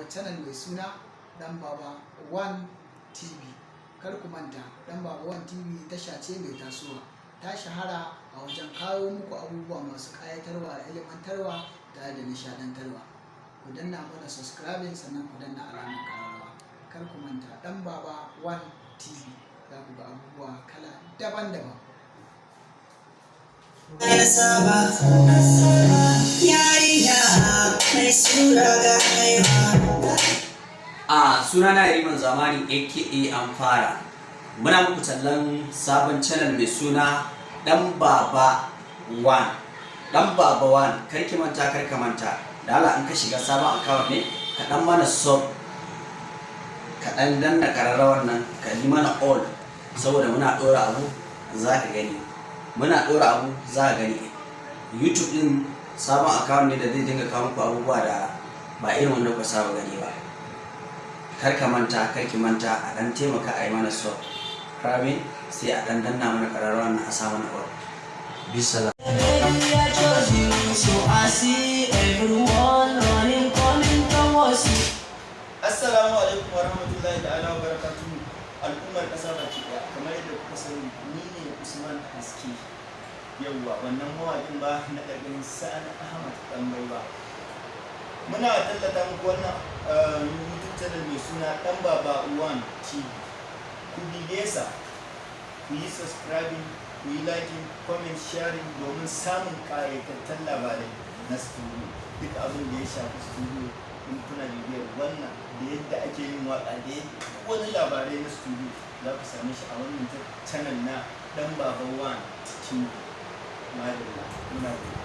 Sabuwar channel mai suna Dan Baba 1 TV. Kar ku manta, Dan Baba 1 TV tasha ce mai tasowa. Ta shahara a wajen kawo muku abubuwa masu ƙayatarwa da ilimantarwa tare da nishaɗantarwa. Ku danna mana subscribing, sannan ku danna alamar ƙararrawa. Kar ku manta, Dan Baba 1 TV, za ku ga abubuwa kala daban-daban. Na saba yarinya mai sura ga haihuwa. A sunana Yariman Zamani, aka Amfara. Muna muku tallan sabon channel mai suna Dan Baba 1, Dan Baba 1. Karki manta, karka manta da Allah, in ka shiga, sabon account ne, ka dan mana sub, ka dan danna kararrawar nan, ka yi mana all, saboda muna dora abu za ka gani, muna dora abu za ka gani. YouTube din sabon account ne da zai dinga kawo muku abubuwa da ba irin wanda kuka saba gani ba. Kar ka manta, kar ki manta, a dan taimaka a yi mana subscribing, sai a dan danna mana kararrawar nan, a sa mana all. Bisala. Baby, I chose you, so I see everyone running, coming towards you. Assalamu alaikum wa rahmatullahi ta'ala wa barakatuhu, al'ummar ƙasa baki ɗaya. Kamar yadda kuka sani, ni ne Usman Haske, yawwa, wannan mawaƙin ba na ƙarƙashin Sani Ahmad ɗan Baiwa. Muna tallata muku wannan YouTube channel mai suna Ɗan Baba 1 TV. Ku bibiye sa, ku yi subscribing, ku yi liking, comment, sharing, domin samun ƙayatattun labarai na studio. Duk abin da ya shafi studio, in kuna bibiyar wannan, da yadda ake yin waka, da yadda duk wani labarai na studio, za ku same shi a wannan channel na Dan Baba 1 TV. Madalla, muna godiya.